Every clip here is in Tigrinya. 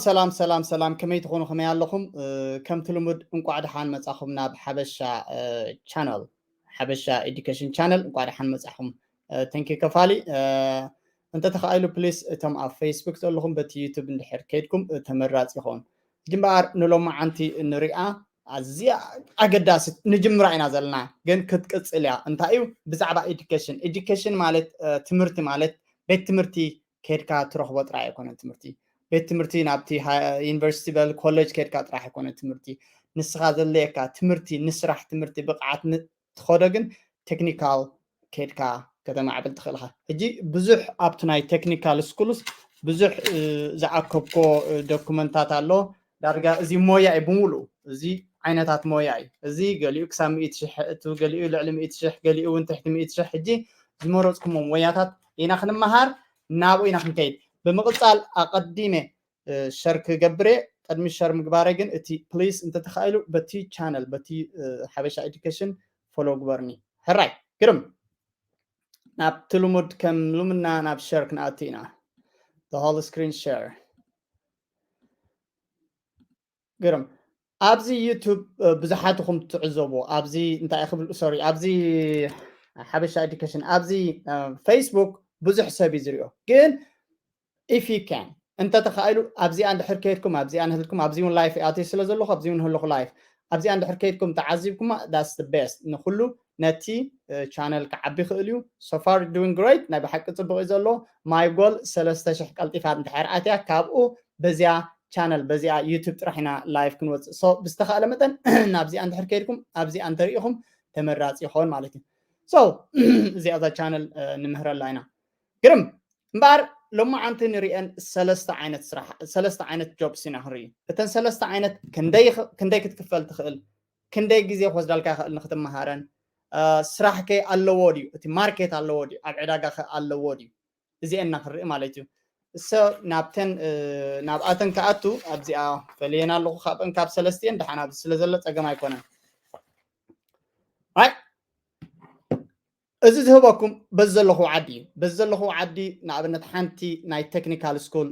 ሰላም ሰላም ሰላም፣ ከመይ ትኾኑ? ከመይ ኣለኹም? ከምቲ ልሙድ እንቋዕ ደሓን መጻኹም ናብ ሓበሻ ቻነል፣ ሓበሻ ኤዱኬሽን ቻነል። እንቋዕ ደሓን መጻኹም። ተንኪ ከፋሊ። እንተተኻኢሉ ፕሊስ እቶም ኣብ ፌስቡክ ዘለኹም በቲ ዩቱብ እንድሕር ከይድኩም ተመራፂ ይኸውን። ሕጂ እምበኣር ንሎማዓንቲ ንሪኣ ኣዝያ ኣገዳሲት ንጅምራ ኢና ዘለና፣ ግን ክትቅፅል እያ። እንታይ እዩ? ብዛዕባ ኤዱኬሽን። ኤዱኬሽን ማለት ትምህርቲ ማለት ቤት ትምህርቲ ከድካ ትረኽቦ ጥራይ ኣይኮነን ትምህርቲ። ቤት ትምህርቲ ናብቲ ዩኒቨርሲቲ በል ኮሌጅ ከድካ ጥራሕ ኣይኮነን ትምህርቲ። ንስኻ ዘለየካ ትምህርቲ ንስራሕ ትምህርቲ ብቕዓት ትኸዶ ግን ቴክኒካል ከድካ ከተማዕብል ትኽእል ኢኻ። ሕጂ ብዙሕ ኣብቲ ናይ ቴክኒካል ስኩልስ ብዙሕ ዝኣከብኮ ዶኩመንታት ኣሎ። ዳርጋ እዚ ሞያ እዩ ብምሉእ። እዚ ዓይነታት ሞያ እዩ። እዚ ገሊኡ ክሳብ ሚእቲ ሽሕ እቱ፣ ገሊኡ ልዕሊ ሚእቲ ሽሕ፣ ገሊኡ እውን ትሕቲ ሚእቲ ሽሕ። ሕጂ ዝመረፅኩሞ ሞያታት ኢና ክንመሃር፣ ናብኡ ኢና ክንከይድ። ብምቕፃል ኣቐዲመ ሸር ክገብር እየ። ቅድሚ ሸር ምግባረይ ግን እቲ ፕሊስ እንተተኻኢሉ በቲ ቻነል በቲ ሓበሻ ኤዱኬሽን ፎሎ ግበርኒ። ሕራይ ግርም። ናብቲ ልሙድ ከም ልምድና ናብ ሸር ክንኣቱ ኢና። The whole screen share። ግርም። ኣብዚ ዩቱብ ብዙሓትኹም ትዕዘቡ። ኣብዚ እንታይ ክብል፣ ሶሪ፣ ኣብዚ ሓበሻ ኤዱኬሽን፣ ኣብዚ ፌስቡክ ብዙሕ ሰብ እዩ ዝሪኦ። ግን if you can፣ እንተተኻኢሉ ኣብዚኣ እንድሕር ከይድኩም፣ ኣብዚኣ ንህልኩም፣ ኣብዚ እውን ላይፍ ኣትየ ስለ ዘለኹ ኣብዚ እውን ህልኹ ላይፍ። ኣብዚኣ እንድሕር ከይድኩም ተዓዚብኩማ that's the best። ንኹሉ ነቲ ቻነል ክዓቢ ይኽእል እዩ። So far doing great። ናይ ብሓቂ ፅቡቕ እዩ ዘሎ። My goal ሰለስተ ሽሕ ቀልጢፋ እንድሕር ኣትያ ካብኡ በዚኣ ቻነል በዚኣ ዩቱብ ጥራሕ ኢና ላይፍ ክንወፅእ። So ብዝተኻእለ መጠን ናብዚኣ እንድሕር ከይድኩም ኣብዚኣ እንተሪኢኹም ተመራፂ ይኸውን ማለት እዩ። So እዚኣ እዛ ቻነል ንምህረላ ኢና። ግርም። እምበኣር ሎማዓንቲ ንሪአን ሰለስተ ዓይነት ስራሕ፣ ሰለስተ ዓይነት ጆብስ ኢና ክንርኢ። እተን ሰለስተ ዓይነት ክንደይ ይኽ-፣ ክንደይ ክትክፈል ትኽእል፣ ክንደይ ግዜ ክወስዳልካ ይኽእል ንክትመሃረን፣ ስራሕ ከ ኣለዎ ድዩ፣ እቲ ማርኬት ኣለዎ ድዩ፣ ኣብ ዕዳጋ ከ ኣለዎ ድዩ፣ እዚአን ኢና ክንርኢ ማለት እዩ። እሰ ናብተን ናብኣተን ክኣቱ ኣብዚኣ ፈልየን ኣለኹ። ካብአን ካብ ሰለስቲአን ደሓን ኣብዚ ስለ ዘሎ ፀገም ኣይኮነን። ኣይ እዚ ዝህበኩም በዚ ዘለኹ ዓዲ እዩ። በዚ ዘለኹ ዓዲ ንኣብነት ሓንቲ ናይ ቴክኒካል ስኩል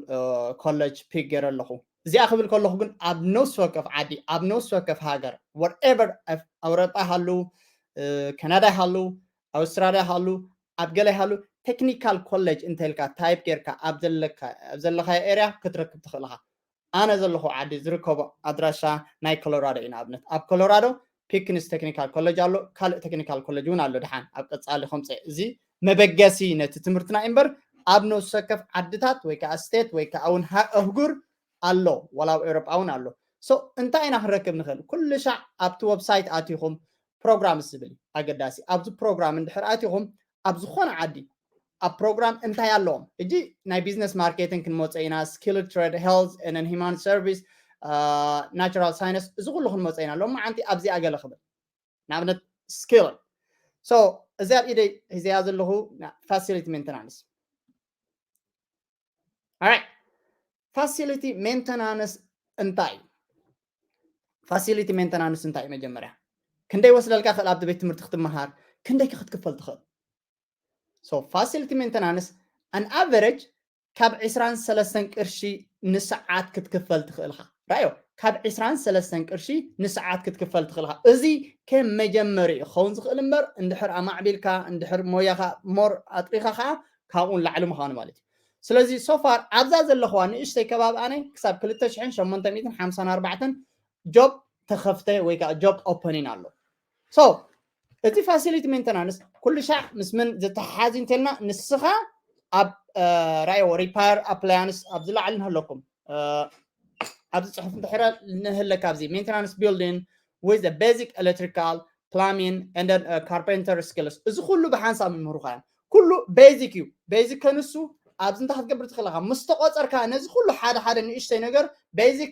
ኮሌጅ ፒክ ገይረ ኣለኹ። እዚኣ ክብል ከለኹ ግን ኣብ ነፍሲ ወከፍ ዓዲ፣ ኣብ ነፍሲ ወከፍ ሃገር፣ whatever፣ ኣውሮጳ ሃሉ፣ ካናዳ ሃሉ፣ ኣውስትራልያ ሃሉ፣ ኣብ ገለ ሃሉ፣ ቴክኒካል ኮሌጅ እንተልካ ታይፕ ጌርካ ኣብ ዘለካ፣ ኣብ ዘለካዮ ኤርያ ክትረክብ ትኽእል ኢኻ። ኣነ ዘለኹ ዓዲ ዝርከቦ ኣድራሻ ናይ ኮሎራዶ እዩ። ንኣብነት ኣብ ኮሎራዶ ፒክንስ ቴክኒካል ኮሌጅ ኣሎ፣ ካልእ ቴክኒካል ኮሌጅ እውን ኣሎ። ድሓን ኣብ ቀጻሊ ከምፀ እዚ መበገሲ ነቲ ትምህርትና እዩ እምበር ኣብ ነፍሲ ወከፍ ዓድታት ወይ ከዓ ስቴት ወይ ከዓ እውን ሃ-፣ ኣህጉር ኣሎ፣ ዋላ ኣብ ኤውሮጳ እውን ኣሎ። So እንታይ ኢና ክንረክብ ንኽእል? ኩሉ ሻዕ ኣብቲ ዌብሳይት ኣቲኹም ፕሮግራም ዝብል እዩ ኣገዳሲ። ኣብዚ ፕሮግራም እንድሕር ኣቲኹም ኣብ ዝኾነ ዓዲ ኣብ ፕሮግራም እንታይ ኣለዎም? እጂ ናይ ቢዝነስ ማርኬቲንግ ክንመፀ ኢና፣ ስኪልድ ትሬድ፣ ሄልዝ ኤንድ ሂማን ሰርቪስ፣ ናቹራል ሳይንስ፣ እዚ ኩሉ ክንመፀ ኢና። ሎማዓንቲ ኣብዚኣ ገለ ክብል ንኣብነት ስኪል። So እዚ ኣብ ኢደይ ሒዘያ ዘለኹ ፋሲሊቲ ሜንተናንስ። Alright፣ ፋሲሊቲ ሜንተናንስ እንታይ እዩ? ፋሲሊቲ ሜንተናንስ እንታይ እዩ? መጀመርያ ክንደይ ወስደልካ ክእል ኣብቲ ቤት ትምህርቲ ክትመሃር? ክንደይ ከ ክትክፈል ትኽእል? So ፋሲሊቲ ሜንተናንስ ኣን ኣቨሬጅ ካብ ዕስራን ሰለስተን ቅርሺ ንሰዓት ክትክፈል ትኽእል ኢኻ። ራዮ፣ ካብ ዕስራን ሰለስተን ቅርሺ ንሰዓት ክትክፈል ትኽእል ኢኻ። እዚ ከም መጀመሪ እዩ ክኸውን ዝኽእል እምበር እንድሕር ኣማዕቢልካ፣ እንድሕር ሞያኻ ሞር ኣጥሪኻ ከዓ ካብኡ ንላዕሊ ምዃኑ ማለት እዩ። ስለዚ ሶፋር ኣብዛ ዘለኽዋ ንእሽተይ ከባቢ ኣነ ክሳብ ክልተ ሽሕን ሸሞንተ ሚእትን ሓምሳን ኣርባዕተን ጆብ ተኸፍተ ወይ ከዓ ጆብ ኦፐኒን ኣሎ። So እቲ ፋሲሊቲ ሜንተናንስ ኩሉ ሻዕ ምስ ምን ዝተሓሓዝ እንተልና ንስኻ ኣብ ራዮ ሪፓየር ኣፕላያንስ ኣብዚ ላዕሊ ንህለኩም ኣብዚ ፅሑፍ እንድሕረ ንህለካ ኣብዚ ሜንተናንስ ቢልዲንግ with basic electrical plumbing and then carpenter skills። እዚ ኩሉ ብሓንሳብ ይምህሩኻ እዮም። ኩሉ ቤዚክ እዩ። ቤዚክ ከንሱ ኣብዚ እንታይ ክትገብር ትኽእል ኢኻ? ምስ ተቆፀርካ ነዚ ኩሉ ሓደ ሓደ ንእሽተይ ነገር ቤዚክ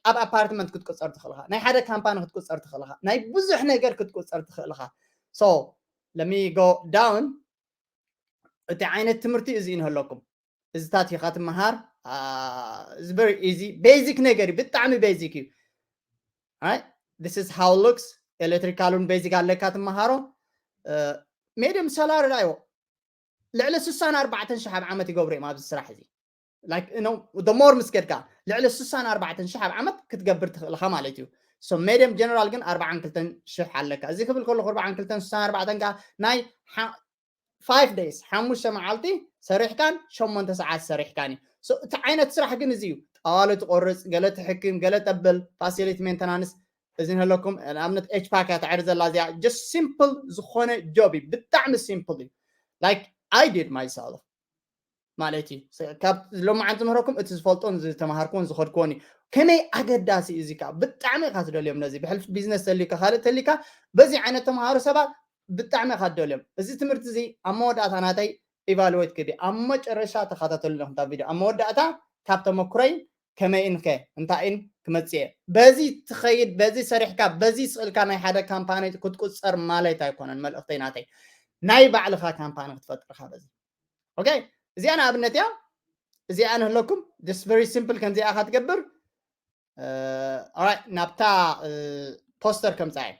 ኣብ ኣፓርትመንት ክትቁፀር ትኽእል ኢኻ። ናይ ሓደ ካምፓኒ ክትቁፀር ትኽእል ኢኻ። ናይ ብዙሕ ነገር ክትቁፀር ትኽእል ኢኻ። So let me go down። እቲ ዓይነት ትምህርቲ እዚ እዩ ንህለኩም። እዚታት ኢኻ ትመሃር። እዚ very easy basic ነገር እዩ። ብጣዕሚ ቤዚክ እዩ። Right? This is how looks። ኤሌክትሪካል እውን ቤዚክ ኣለካ ትመሃሮ። ሜዲየም ሳላሪ ራዮ ልዕሊ ስሳን ኣርባዕተን ሽሕ ኣብ ዓመት ይገብሩ እዮም ኣብዚ ስራሕ እዚ። like you know the more ምስ ከድካ ልዕሊ ስሳን ኣርባዕተን ሽሕ ኣብ ዓመት ክትገብር ትኽእል ኢኻ ማለት እዩ። So medium general ግን ኣርባዓን ክልተን ሽሕ ኣለካ። እዚ ክብል ከለኹ ኣርባዓን ክልተን ስሳን ኣርባዕተን ከኣ ናይ five days ሓሙሽተ መዓልቲ ሰሪሕካን ሸሞንተ ሰዓት ሰሪሕካን እዩ። So እቲ ዓይነት ስራሕ ግን እዚ እዩ። ጠዋሊ ትቆርፅ፣ ገለ ትሕክም፣ ገለ ተብል፣ facility maintenance እዚ ንህለኩም ንኣብነት ኤች ፓክ እያ ተዕሪ ዘላ እዚኣ just simple ዝኾነ job እዩ። ብጣዕሚ simple እዩ። Like I did myself ማለት እዩ። ካብ ሎማዓንቲ ምህረኩም እቲ ዝፈልጦን ዝተምሃርኩዎን ዝኸድኩዎን እዩ። ከመይ ኣገዳሲ እዩ እዚ ከዓ ብጣዕሚ ኢኻ ትደልዮም። ነዚ ብሕልፊ ቢዝነስ ተልዩካ ካልእ ተልዩካ በዚ ዓይነት ተምሃሩ ሰባት ብጣዕሚ ኢኻ ትደልዮም። እዚ ትምህርቲ እዚ ኣብ መወዳእታ ናተይ ኢቫሉዌት ክዲ ኣብ መጨረሻ ተኸታተሉ ኢኹም እታ ቪድዮ ኣብ መወዳእታ ካብ ተመኩረይ ከመይን ከ እንታይን ክመፅእ እየ በዚ ትኸይድ በዚ ሰሪሕካ በዚ ስእልካ ናይ ሓደ ካምፓኒ ክትቁፀር ማለት ኣይኮነን። መልእክተይ ናተይ ናይ ባዕልኻ ካምፓኒ ክትፈጥርካ በዚ okay። እዚኣ ንኣብነት እያ። እዚኣ ንህለኩም just very simple ከምዚኣ ኢኻ ትገብር። ናብታ ፖስተር ከምፃ እየ።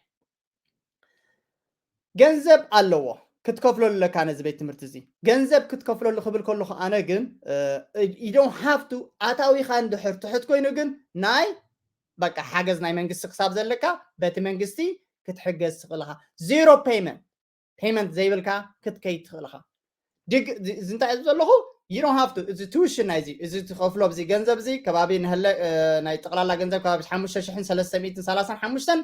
ገንዘብ ኣለዎ ክትከፍለሉ ኣለካ ነዚ ቤት ትምህርቲ እዚ። ገንዘብ ክትከፍለሉ ክብል ከለኹ ኣነ ግን you don't have to ኣታዊኻ እንድሕር ትሕት ኮይኑ ግን ናይ በቃ ሓገዝ ናይ መንግስቲ ክሳብ ዘለካ በቲ መንግስቲ ክትሕገዝ ትኽእል ኢኻ። Zero payment payment ዘይብልካ ክትከይድ ትኽእል ኢኻ። ድግ እዚ እንታይ እዩ ዘለኹ you don't have to እዚ tuition ናይ እዚ እዚ ትኸፍሎ እዚ ገንዘብ እዚ ከባቢ ንህለ ናይ ጠቕላላ ገንዘብ ከባቢ ሓሙሽተ ሽሕን ሰለስተ ሚእትን ሰላሳን ሓሙሽተን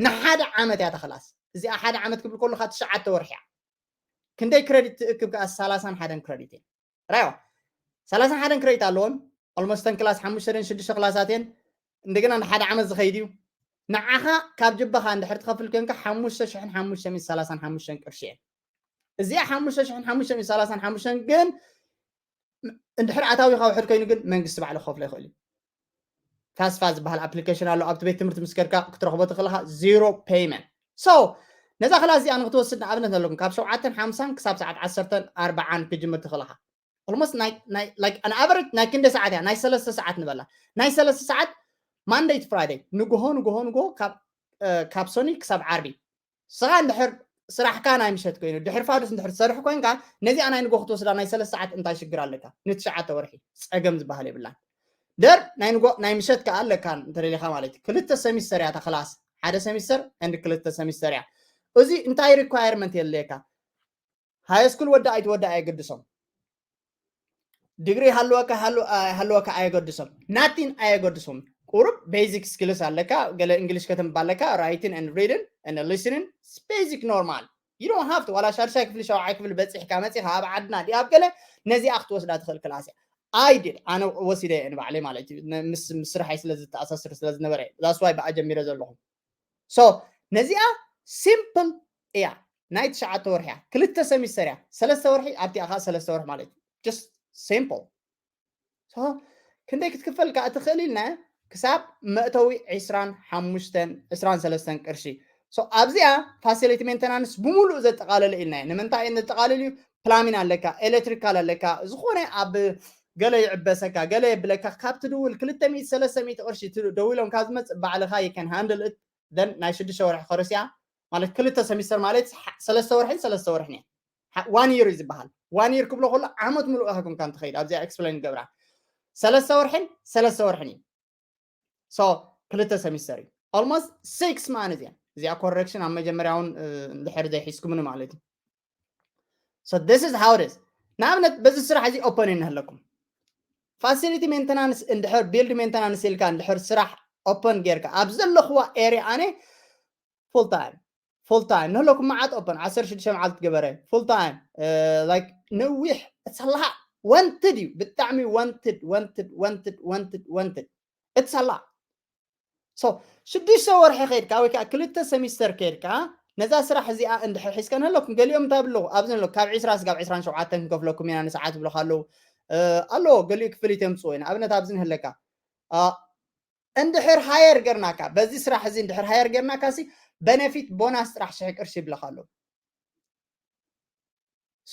ንሓደ ዓመት እያ ተኽላስ። እዚኣ ሓደ ዓመት ክብል ከለካ ትሽዓተ ወርሒ እያ። ክንደይ ክረዲት ትእክብ ከዓ ሰላሳን ሓደን ክረዲት እየ ራዮ ሰላሳን ሓደን ክረዲት ኣለዎን። Almost ተን ክላስ ሓሙሽተ ደን ሽዱሽተ ክላሳት እየን። እንደገና ንሓደ ዓመት ዝኸይድ እዩ። ንዓኻ ካብ ጅባኻ እንድሕር ትኸፍል ኮንካ ሓሙሽተ ሽሕን ሓሙሽተ ሚእትን ሰላሳን ሓሙሽተን ቅርሺ እየን። እዚኣ ሓሙሽተ ሽሕን ሓሙሽተ ሚእትን ሰላሳን ሓሙሽተን ግን እንድሕር ኣታዊኻ ውሕድ ኮይኑ ግን መንግስቲ ባዕሉ ክኸፍሎ ይኽእል እዩ። ታስፋ ዝበሃል ኣፕሊኬሽን ኣሎ ኣብቲ ቤት ትምህርቲ ምስ ከድካ ክትረኽቦ ትኽእል ኢኻ። Zero payment so ነዛ ክላስ እዚኣ ንክትወስድ ንኣብነት ኣለኩም ካብ ሸውዓተን ሓምሳን ክሳብ ሰዓት ዓሰርተን ኣርባዓን ክጅምር ትኽእል ኢኻ። Almost ናይ ናይ like an average ናይ ክንደ ሰዓት እያ ናይ ሰለስተ ሰዓት ንበላ ናይ ሰለስተ ሰዓት Monday to Friday ንግሆ ንግሆ ንግሆ ካብ ካብ ሰኑይ ክሳብ ዓርቢ ስኻ እንድሕር ስራሕካ ናይ ምሸት ኮይኑ ድሕር ፋዱስ እንድሕር ትሰርሕ ኮይንካ ነዚኣ ናይ ንግሆ ክትወስዳ ናይ ሰለስተ ሰዓት እንታይ ሽግር ኣለካ? ንትሽዓተ ወርሒ ፀገም ዝበሃል የብላን። ደር ናይ ንግሆ ናይ ምሸት ከኣ ኣለካ እንተደሊኻ ማለት እዩ። ክልተ ሰሚስተር እያ እታ ክላስ ሓደ ሰሚስተር and ክልተ ሰሚስተር እያ። እዚ እንታይ requirement የድልየካ? ሃይ ስኩል ወዲ ኣይትወዲ ኣየገድሶም። ዲግሪ ሃለወካ ሃለወካ ኣየገድሶም ናቲን ኣየገድሶም። ቁሩብ basic skills ኣለካ ገለ እንግሊሽ ከተንባ ኣለካ writing and reading and listening basic normal you don't have to ዋላ ሻድሻይ ክፍሊ ሸውዓይ ክፍሊ በፂሕካ መፂኻ ኣብ ዓድና ድኣብ ገለ ነዚኣ ክትወስዳ ትኽእል ክላስ እያ። I did ኣነ ወሲደ እየ ንባዕለይ ማለት እዩ ምስ ስራሐይ ስለ ዝተኣሳስር ስለ ዝነበረ that's why ብኣ ጀሚረ ዘለኹ። So ነዚኣ simple እያ ናይ ትሽዓተ ወርሒ እያ ክልተ ሰሚስተር እያ ሰለስተ ወርሒ ኣብቲኣ ከዓ ሰለስተ ወርሒ ማለት እዩ just simple so ክንደይ ክትክፈል ከዓ ትኽእል ኢልና ክሳብ መእተዊ ዕስራን ሓሙሽተን ዕስራን ሰለስተን ቅርሺ so ኣብዚኣ facility maintenance ብምሉእ ዘጠቓለለ ኢልና ንምንታይ እየ ዘጠቓልል እዩ plumbing ኣለካ electrical ኣለካ ዝኾነ ኣብ ገለ ይዕበሰካ ገለ የብለካ ካብ ትድውል ክልተ ሚእቲ ሰለስተ ሚእቲ ቅርሺ ደው ኢሎም ካብ ዝመፅእ ባዕልኻ you can handle it then ናይ ሽዱሽተ ወርሒ ኮርስ እያ ማለት ክልተ ሰሚስተር ማለት ሰለስተ ወርሕን ሰለስተ ወርሕን እያ one year እዩ ዝበሃል one year ክብሎ ከሎ ዓመት ሙሉእ ኢኻ ኮንካ እንትኸይድ ኣብዚኣ explain ገብራ ሰለስተ ወርሕን ሰለስተ ወርሕን እዩ so ክልተ ሰሚስተር እዩ almost six months እያ እዚኣ correction ኣብ መጀመርያ እውን እንድሕር ዘይሒዝኩምኒ ማለት እዩ so this is how it is ንኣብነት በዚ ስራሕ እዚ open እንህለኩም facility maintenance እንድሕር build maintenance ኢልካ እንድሕር ስራሕ open ጌርካ ኣብ ዘለኽዋ area ኣነ full time full time ንህለኩም መዓት open ዓሰርተ ሽዱሽተ መዓልቲ ገበረ full time like ነዊሕ it's a lot wanted እዩ ብጣዕሚ wanted wanted wanted wanted wanted it's a lot so ሽዱሽተ ወርሒ ከድካ ወይ ከዓ ክልተ ሰሚስተር ከድካ ነዛ ስራሕ እዚኣ እንድሕር ሒዝካ ንህለኩም ገሊኦም እንታይ ብለኹ ኣብዚ ንለኩ ካብ ዕስራ ስጋብ ዕስራን ሸውዓተን ክንከፍለኩም ኢና ንሰዓት ይብለካ ኣለዉ ኣለዎ ገሊኡ ክፍሊት የምፅዎ ኢና ኣብነት ኣብዚ ንህለካ እንድሕር ሃየር ገርናካ በዚ ስራሕ እዚ እንድሕር ሃየር ገርናካ ሲ በነፊት ቦናስ ጥራሕ ሽሕ ቅርሺ ይብለካ ኣለዉ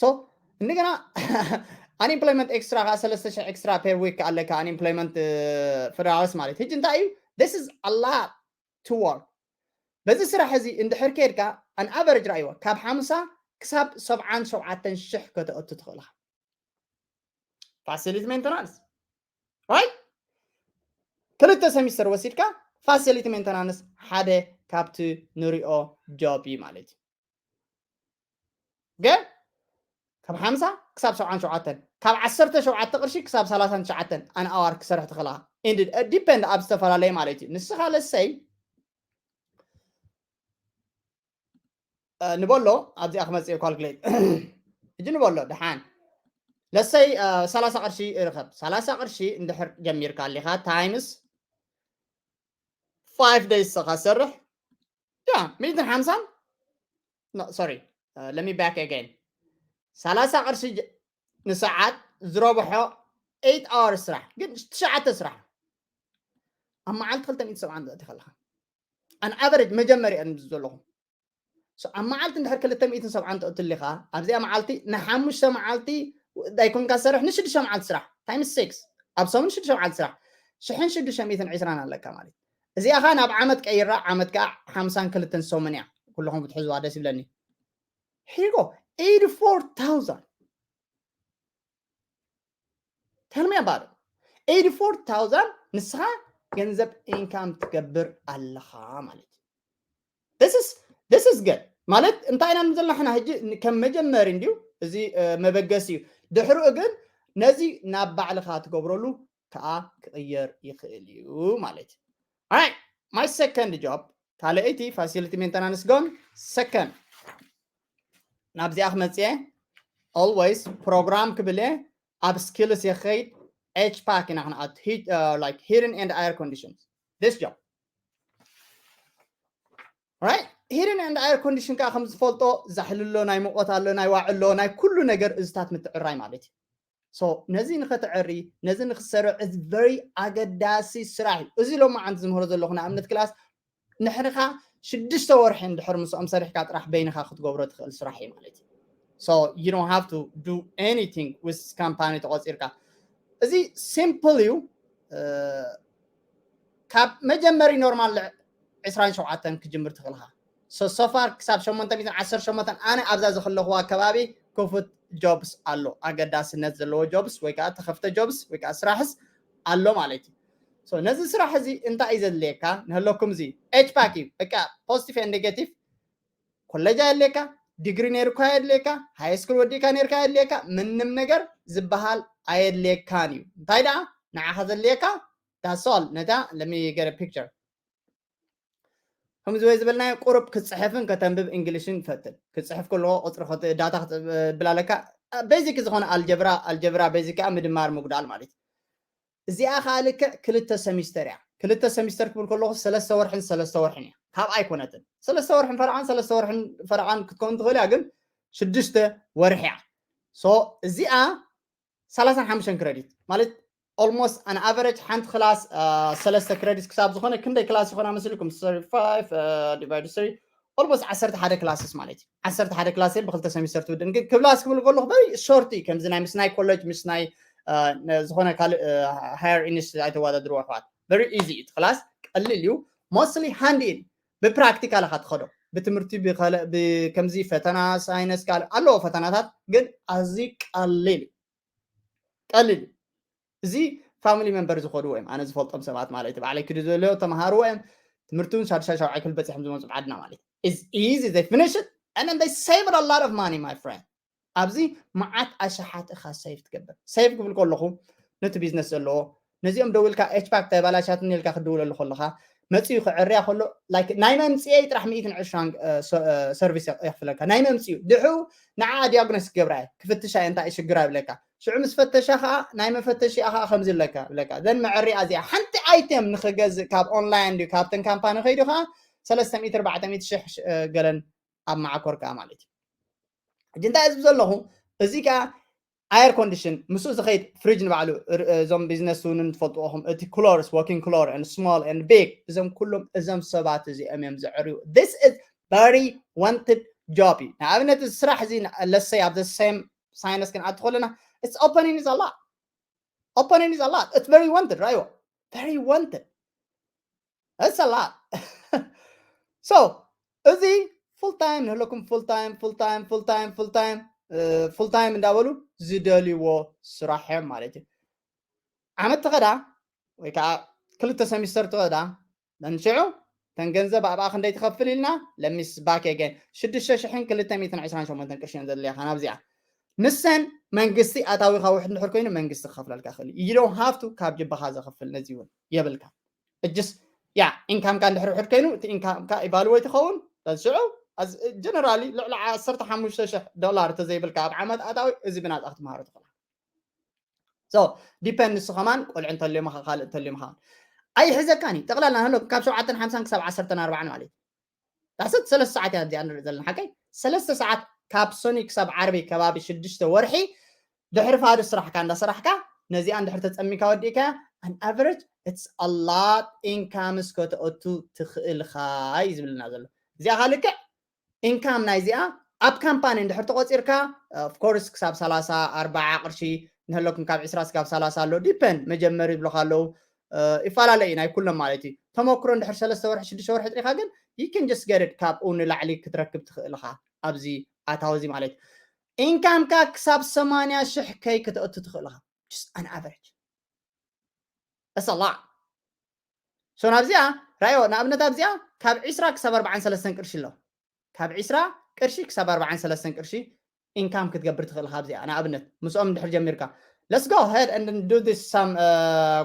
so እንደገና unemployment extra ከዓ ሰለስተ ሽሕ extra per week ኣለካ unemployment federals ማለት ሕጂ እንታይ እዩ this is a lot to work በዚ ስራሕ እዚ እንድሕር ከድካ an average ራእይዎ ካብ ሓምሳ ክሳብ ሰብዓን ሸውዓተን ሽሕ ከተእቱ ትኽእል ኢኻ facility maintenance, right? ክልተ semester ወሲድካ facility maintenance ሓደ ካብቲ ንሪኦ job እዩ ማለት እዩ። ግን ካብ ሓምሳ ክሳብ ሰብዓን ሸውዓተን፣ ካብ ዓሰርተ ሸውዓተ ቅርሺ ክሳብ ሰላሳን ትሽዓተን an hour ክሰርሕ ትኽእላ። Depend ኣብ ዝተፈላለየ ማለት እዩ። ንስኻ ለሰይ ንበሎ ኣብዚኣ ክመፅእ calculate እጂ ንበሎ ደሓን ለሰይ ሰላሳ ቅርሺ ርኸብ ሰላሳ ቅርሺ እንድሕር ጀሚርካ ኣሊኻ times five days ሰኻ ሰርሕ ያ ሚእትን ሓምሳን sorry let me back again ሰላሳ ቅርሺ ንሰዓት ዝረብሖ eight hours ስራሕ ግን ትሽዓተ ስራሕ ኣብ መዓልቲ ክልተ ሚእቲ ሰብዓን ትእቲ ከለኻ an average መጀመርያ ዘለኹም ኣብ መዓልቲ እንድሕር ክልተ ሚእትን ሰብዓን ትእትልኻ ኣብዚኣ መዓልቲ ንሓሙሽተ መዓልቲ ኣይኮንካ ሰርሕ ንሽዱሽተ መዓልቲ ስራሕ times six ኣብ ሰሙን ሽዱሽተ መዓልቲ ስራሕ ሽሕን ሽዱሽተ ሚእትን ዕስራን ኣለካ ማለት እዚኣ ኸ ናብ ዓመት ቀይራ ዓመት ከዓ ሓምሳን ክልተን ሰሙን እያ። ኩልኹም ክትሕዝዋ ደስ ይብለኒ። Here you go. Eighty-four thousand. Tell me about it. Eighty-four thousand ንስኻ ገንዘብ income ትገብር ኣለኻ ማለት እዩ። This is good ማለት እንታይ ኢና ዘለና ሕና ሕጂ ከም መጀመሪ እንዲዩ እዚ መበገሲ እዩ። ድሕሪኡ ግን ነዚ ናብ ባዕልኻ ትገብረሉ ከዓ ክቕየር ይኽእል እዩ ማለት እዩ። Alright, my second job ካልኣይቲ facility maintenance ጎን second ናብዚኣ ክመፅየ always program ክብል እየ ኣብ skills የኸይድ HVAC ኢና ክንኣቱ like heating and air conditions this job right heating and air condition ከዓ ከም ዝፈልጦ ዛሕሊ ኣሎ ናይ ሙቐት ኣሎ ናይ ዋዕ ኣሎ ናይ ኩሉ ነገር እዝታት ምትዕራይ ማለት እዩ። So ነዚ ንኸተዕሪ ነዚ ንክትሰርዕ is very ኣገዳሲ ስራሕ እዩ። እዚ ሎማዓንቲ ዝምህሮ ዘለኹ ንኣብነት ክላስ ንሕርኻ ሽዱሽተ ወርሒ እንድሕር ምስኦም ሰሪሕካ ጥራሕ በይንኻ ክትገብሮ ትኽእል ስራሕ እዩ ማለት እዩ። So you don't have to do anything with company ተቆፂርካ እዚ simple እዩ። ካብ መጀመሪ normal ዕስራን ሸውዓተን ክጅምር ትኽእልኻ so so far ክሳብ ሸሞንተ ሚእትን ዓሰርተ ሸሞንተን ኣነ ኣብዛ ዝኸለኹዋ ከባቢ ክፉት jobs ኣሎ ኣገዳስነት ዘለዎ jobs ወይ ከዓ ተኸፍተ jobs ወይ ከዓ ስራሕስ ኣሎ ማለት እዩ። So ነዚ ስራሕ እዚ እንታይ እዩ ዘድልየካ ንህለኩም እዚ HVAC እዩ በቃ positive and negative ኮሌጅ ኣየድልየካ ዲግሪ ነይርኳ ኣየድልየካ high school ወዲእካ ነይርካ ኣየድልየካ ምንም ነገር ዝበሃል ኣየድልየካን እዩ። እንታይ ደኣ ንዓኻ ዘድልየካ that's all ነታ let me get a picture ከምዚ ወይ ዝበልናዮ ቁሩብ ክፅሕፍን ከተንብብ እንግሊሽን ፈትን ክፅሕፍ ከለዎ ቁፅሪ data ክትብል ኣለካ basic ዝኾነ ኣልጀብራ ኣልጀብራ basic ከዓ ምድማር ምጉዳል ማለት እዩ። እዚኣ ከዓ ልክዕ ክልተ semester እያ። ክልተ semester ክብል ከለኹ ሰለስተ ወርሕን ሰለስተ ወርሕን እያ። ካብ ኣይኮነትን ሰለስተ ወርሕን ፈረቓን ሰለስተ ወርሕን ፈረቓን ክትከውን ትኽእል እያ ግን ሽዱሽተ ወርሒ እያ። So እዚኣ ሰላሳን ሓሙሽተን credit ማለት almost an average ሓንቲ ክላስ ሰለስተ credit ክሳብ ዝኾነ ክንደይ ክላስ ይኾና መስልኩም five divided three almost ዓሰርተ ሓደ classes ማለት እዩ። ዓሰርተ ሓደ class ብክልተ semester ትውድን ግን ክላስ ክብል ከለኹ very short እዩ። ከምዚ ናይ ምስ ናይ ኮሌጅ ምስ ናይ ዝኾነ ካልእ higher institute ኣይተወዳድርዎ ኣሕዋት very easy እዩ። እቲ ክላስ ቀሊል እዩ። Mostly hand in ብፕራክቲካል ኢኻ ትኸዶ ብትምህርቲ ከምዚ ፈተና ሳይነስ ካልእ ኣለዎ ፈተናታት ግን ኣዝዩ ቀሊል እዩ። ቀሊል እዩ። እዚ family member ዝኸድዎ እዮም ኣነ ዝፈልጦም ሰባት ማለት እዩ። ባዕለይ ክዲ ዘለዎ ተምሃርዎ እዮም ትምህርቱን ሻድሻይ ሻውዓይ ክፍሊ በፂሖም ዝመፁ ዓድና ማለት እዩ። Is easy they finish it and then they save a lot of money my friend ኣብዚ መዓት ኣሽሓት ኢኻ save ትገብር። Save ክብል ከለኹ ነቲ ቢዝነስ ዘለዎ ነዚኦም ደዊልካ HVAC ተባላሻትኒ ኢልካ ክድውለሉ ከለኻ መፂኡ ክዕርያ ከሎ like ናይ መምፅኤይ ጥራሕ ሚእትን ዕስራን service የኽፍለካ ናይ መምፅኡ ድሕሩ ንዓ diagnose ክገብራ እየ ክፍትሻ እየ እንታይ ሽግራ ይብለካ ሽዑ ምስ ፈተሻ ከዓ ናይ መፈተሺኣ ከዓ ከምዚ ኣለካ ይብለካ then መዕሪያ እዚኣ ሓንቲ item ንክገዝእ ካብ online ድዩ ካብተን ካምፓኒ ከይዱ ከዓ ሰለስተ ሚእቲ ኣርባዕተ ሚእቲ ሽሕ ገለን ኣብ መዓኮር ከዓ ማለት እዩ ሕጂ እንታይ ዝብ ዘለኹ እዚ ከዓ air condition ምስኡ ዝኸይድ fridge ንባዕሉ እዞም business እውን ትፈልጥዎም እቲ clothes walking clothes and small and big እዞም ኩሎም እዞም ሰባት እዚኦም እዮም ዘዕርዩ this is very wanted job እዩ ንኣብነት እዚ ስራሕ እዚ ለሰይ ኣብ the same ሳይነስ ክንኣቱ ከለና it's opening is a lot opening is a lot it's very wanted right very wanted it's a lot so እዚ full time ንህለኩም full time full time full time full time ፉል ታይም እንዳበሉ ዝደልይዎ ስራሕ እዮም ማለት እዩ። ዓመት ትኸዳ ወይ ከዓ ክልተ ሰሚስተር ትኸዳ፣ መንሽዑ ተን ገንዘብ ኣብኣ ክንደይ ትኸፍል ኢልና ለሚስ ባክ ገን ሽዱሽተ ሽሕን ክልተ ሚእትን ዕስራን ሸሞንተን ቅርሽን ዘድልያኻ ናብዚኣ። ንሰን መንግስቲ ኣታዊኻ ውሕድ እንድሕር ኮይኑ መንግስቲ ክኸፍለልካ ይኽእል እዩ። You don't have to ካብ ጅባኻ ዘኽፍል ነዚ እውን የብልካ። እጅስ ያ ኢንካምካ እንድሕር ውሕድ ኮይኑ እቲ ኢንካምካ ኢቫሉዌት ይኸውን። ሽዑ ጀነራሊ ልዕሊ ዓሰርተ ሓሙሽተ ሽሕ ዶላር ተዘይብልካ ኣብ ዓመት ኣታዊ እዚ ብናፃ ክትመሃሮ ትኽእል። So ዲፐንድ ንሱ ከማን ቆልዑ እንተልዮም ካልእ እንተልዮም ከማን ኣይሕዘካን እዩ። ጠቕላላ ንህሎ ካብ ሸውዓተን ሓምሳን ክሳብ ዓሰርተን ኣርባዓን ማለት እዩ። ዳሰት ሰለስተ ሰዓት እያ እዚኣ ንርኢ ዘለና ሓቀይ ሰለስተ ሰዓት ካብ ሶኒ ክሳብ ዓርቢ ከባቢ ሽዱሽተ ወርሒ ድሕሪ ፋዱ ስራሕካ እንዳሰራሕካ ነዚኣ እንድሕር ተፀሚካ ወዲእካ an average it's a lot ኢንካምስ ከተእቱ ትኽእልካ እዩ ዝብልና ዘሎ። እዚኣ ካልክዕ ኢንካም ናይ እዚኣ ኣብ ካምፓኒ እንድሕር ተቆፂርካ ኦፍኮርስ ክሳብ ሰላሳ ኣርባዓ ቅርሺ ንህለኩም ካብ ዕስራ ስጋብ ሰላሳ ኣሎ ዲፐን መጀመሪ ይብሎካ ኣለዉ። ይፈላለ እዩ ናይ ኩሎም ማለት እዩ። ተመክሮ እንድሕር ሰለስተ ወርሒ ሽዱሽተ ወርሒ ጥሪካ ግን you can just get it ካብኡ ንላዕሊ ክትረክብ ትኽእል ኢኻ። ኣብዚ ኣታዊ እዚ ማለት ኢንካምካ ክሳብ ሰማንያ ሽሕ ከይ ክትእቱ ትኽእል ኢኻ። Just an average it's a lot። So ናብዚኣ ራዮ ንኣብነት ኣብዚኣ ካብ ዕስራ ክሳብ ኣርባዓን ሰለስተን ቅርሺ ኣሎ። ካብ ዕስራ ቅርሺ ክሳብ ኣርባዓን ሰለስተን ቅርሺ ኢንካም ክትገብር ትኽእል ኢኻ። ኣብዚኣ ንኣብነት ምስኦም እንድሕር ጀሚርካ let's go ahead and do this some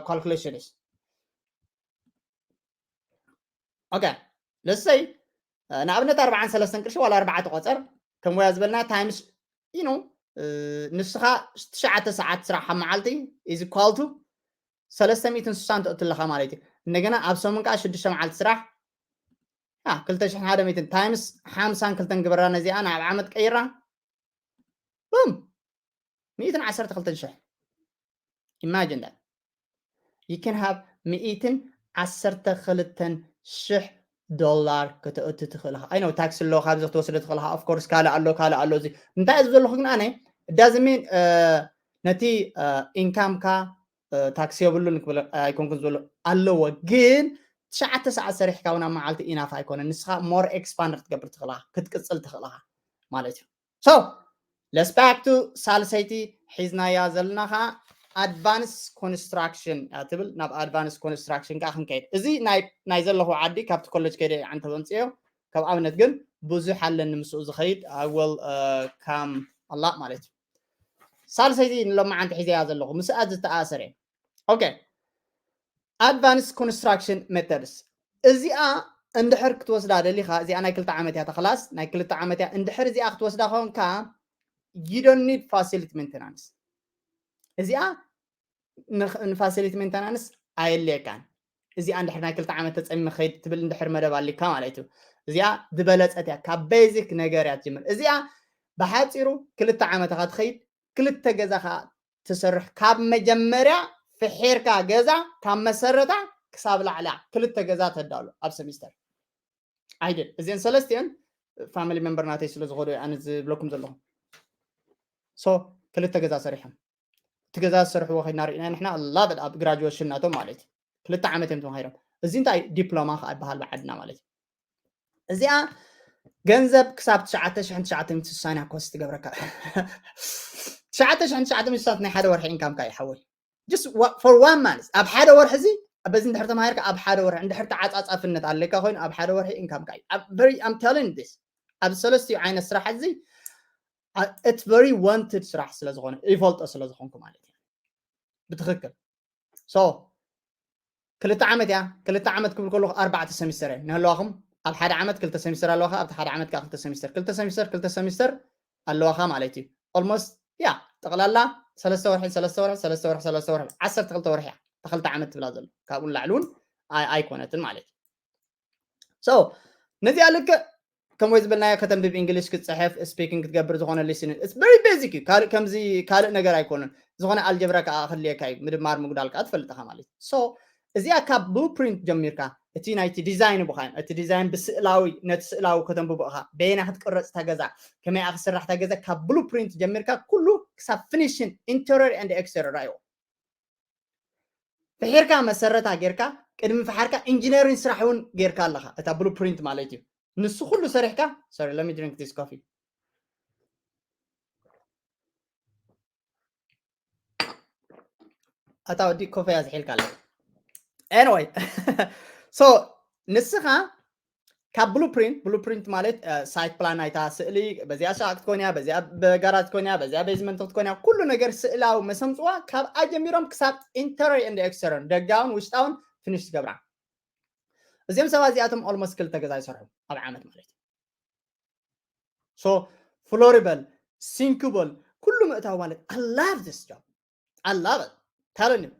calculations okay let's say ንኣብነት ኣርባዓን ሰለስተን ቅርሺ ዋላ ኣርባዓ ተቆፀር ከም ወያ ዝበልና ታይምስ you know ንስኻ ትሽዓተ ሰዓት ስራሕ ኣብ መዓልቲ is equal to ሰለስተ ሚእትን ስሳን ተእቱ ኣለኻ ማለት እዩ። እንደገና ኣብ ሰሙን ከዓ ሽዱሽተ መዓልቲ ስራሕ ክልተ ሽሕን ሓደ ሚእትን ታይምስ ሓምሳን ክልተን ግበራ ነዚኣ ናብ ዓመት ቀይራ ቡም ሚእትን ዓሰርተ ክልተን ሽሕ imagine that you can have ሚእትን ዓሰርተ ክልተን ሽሕ ዶላር ከተእቱ ትኽእል ኢኻ። I know ታክሲ ኣሎ ካብዚ ክትወስዶ ትኽእል ኢኻ። Of course ካልእ ኣሎ ካልእ ኣሎ እዚ እንታይ እዚ ዘለኹ ግን ኣነ doesn't mean ነቲ ኢንካምካ ታክሲ የብሉን ክብል ኣይኮንኩን ዝበሎ ኣለዎ ግን ትሽዓተ ሰዓት ሰሪሕካ እውን ኣብ መዓልቲ ኢናፍ ኣይኮነን። ንስኻ more expand ክትገብር ትኽእል ኢኻ ክትቅፅል ትኽእል ኢኻ ማለት እዩ። So let's back to ሳልሰይቲ ሒዝናያ ዘለና ከዓ advance construction እያ ትብል። ናብ advance construction ከዓ ክንከይድ እዚ ናይ ዘለኹ ዓዲ ካብቲ ኮሌጅ ከይደ ዓንተ በምፅዮ ካብ ኣብነት ግን ብዙሕ ኣለኒ ምስኡ ዝኸይድ I will come a lot ማለት እዩ። ሳልሰይቲ ንሎማዓንቲ ሒዘያ ዘለኹ ምስኣ ዝተኣሰረ okay advance construction methods እዚኣ እንድሕር ክትወስዳ ደሊኻ እዚኣ ናይ ክልተ ዓመት እያ ተኽላስ ናይ ክልተ ዓመት እያ እንድሕር እዚኣ ክትወስዳ ኮንካ you don't need facility maintenance እዚኣ ንፋሲሊቲ ሜንተናንስ ኣየድልየካን። እዚኣ እንድሕር ናይ ክልተ ዓመት ተፀሚመ ክኸይድ ትብል እንድሕር መደብ ኣሊካ ማለት እዩ። እዚኣ ዝበለፀት እያ፣ ካብ ቤዚክ ነገር እያ ትጅምር። እዚኣ ብሓፂሩ ክልተ ዓመት ኢኻ ትኸይድ፣ ክልተ ገዛ ከዓ ትሰርሕ። ካብ መጀመርያ ፍሒርካ ገዛ ካብ መሰረታ ክሳብ ላዕላ ክልተ ገዛ ተዳሉ ኣብ ሰሚስተር። ኣይደል እዚአን ሰለስቲአን ፋሚሊ ሜምበር ናተይ ስለ ዝኾዶ ኣነ ዝብለኩም ዘለኹ። ሶ ክልተ ገዛ ሰሪሖም። እቲ ገዛ ዝሰርሕዎ ከይድና ርኢና ንሕና ላበድ ኣብ ግራጁዌሽን ናቶም ማለት እዩ። ክልተ ዓመት እዮም ተማሂሮም። እዚ እንታይ ዲፕሎማ ከዓ ይበሃል ብዓድና ማለት እዩ። እዚኣ ገንዘብ ክሳብ ትሽዓተ ሽሕን ትሽዓተ ሚእትን ስሳን እያ ኮስት ትገብረካ። ትሽዓተ ሽሕን ትሽዓተ ሚእትን ስሳን ናይ ሓደ ወርሒ ኢንካምካ እዩ ሓወይ። Just for one month ኣብ ሓደ ወርሒ እዚ በዚ እንድሕር ተማሂርካ ኣብ ሓደ ወርሒ እንድሕር ተዓፃፃፍነት ኣለካ ኮይኑ ኣብ ሓደ ወርሒ ኢንካምካ እዩ። I'm telling this ኣብ ሰለስቲኡ ዓይነት ስራሕ እዚ it's very wanted ስራሕ ስለ ዝኾነ ይፈልጦ ስለ ዝኾንኩ ማለት እዩ። ብትኽክል ሶ ክልተ ዓመት እያ። ክልተ ዓመት ክብል ከለኹ ኣርባዕተ ሰሚስተር እየን ንህለዋኹም። ኣብ ሓደ ዓመት ክልተ ሰሚስተር ኣለዋኻ፣ ኣብቲ ሓደ ዓመት ከዓ ክልተ ሰሚስተር ክልተ ሰሚስተር ክልተ ሰሚስተር ኣለዋኻ ማለት እዩ። ኦልሞስት ያ ጠቕላላ ሰለስተ ወርሒ ሰለስተ ወርሒ ሰለስተ ወርሒ ሰለስተ ወርሒ ዓሰርተ ክልተ ወርሒ እያ። እታ ክልተ ዓመት ትብላ ዘሎ ካብኡ ንላዕሊ እውን ኣይኮነትን ማለት እዩ። ሶ ነዚኣ ልክዕ ከምኡ ዝበልናዮ ከተንብብ እንግሊሽ ክትፅሕፍ ስፒኪንግ ክትገብር ዝኾነ ሊስኒንግ it's very basic እዩ። ካልእ ከምዚ ካልእ ነገር ኣይኮነን። ዝኾነ ኣልጀብራ ከዓ ክህልየካ እዩ። ምድማር ምጉዳል ከዓ ትፈልጥ ኢኻ ማለት እዩ። ሶ እዚኣ ካብ ብሉፕሪንት ጀሚርካ እቲ ናይቲ ዲዛይን ብኻዮም እቲ ዲዛይን ብስእላዊ ነቲ ስእላዊ ከተንብቦ ኢኻ። በየና ክትቅረፅ እታ ገዛ ከመይ ክትስራሕ እታ ገዛ ካብ ብሉፕሪንት ጀሚርካ ኩሉ ክሳብ ፊኒሽን ኢንተሪየር ኤንድ ኤክስተሪየር ራእይዎ ፍሒርካ መሰረታ ጌርካ ቅድሚ ፍሓርካ ኢንጂነሪንግ ስራሕ እውን ጌርካ ኣለኻ። እታ ብሉፕሪንት ማለት እዩ። ንሱ ኩሉ ሰሪሕካ sorry let me drink this coffee ኣታ ወዲ ኮፈያ ዝሒልካ ኣሎ። Anyway, so ንስኻ ካብ blueprint blueprint ማለት site plan ናይታ ስእሊ፣ በዚኣ ሻቅ ክትኮን እያ፣ በዚኣ በጋራ ክትኮን እያ፣ በዚኣ basement ክትኮን እያ፣ ኩሉ ነገር ስእላዊ መሰምፅዋ ካብ ኣጀሚሮም ክሳብ interior and exterior፣ ደጋውን ውሽጣውን finish ትገብራ። እዚኦም ሰባት እዚኣቶም almost ክልተ ገዛ ይሰርሑ ኣብ ዓመት ማለት እዩ። So floor ይበል፣ sink ይበል፣ ኩሉ ምእታው ማለት I love this job. I love it. Telling you,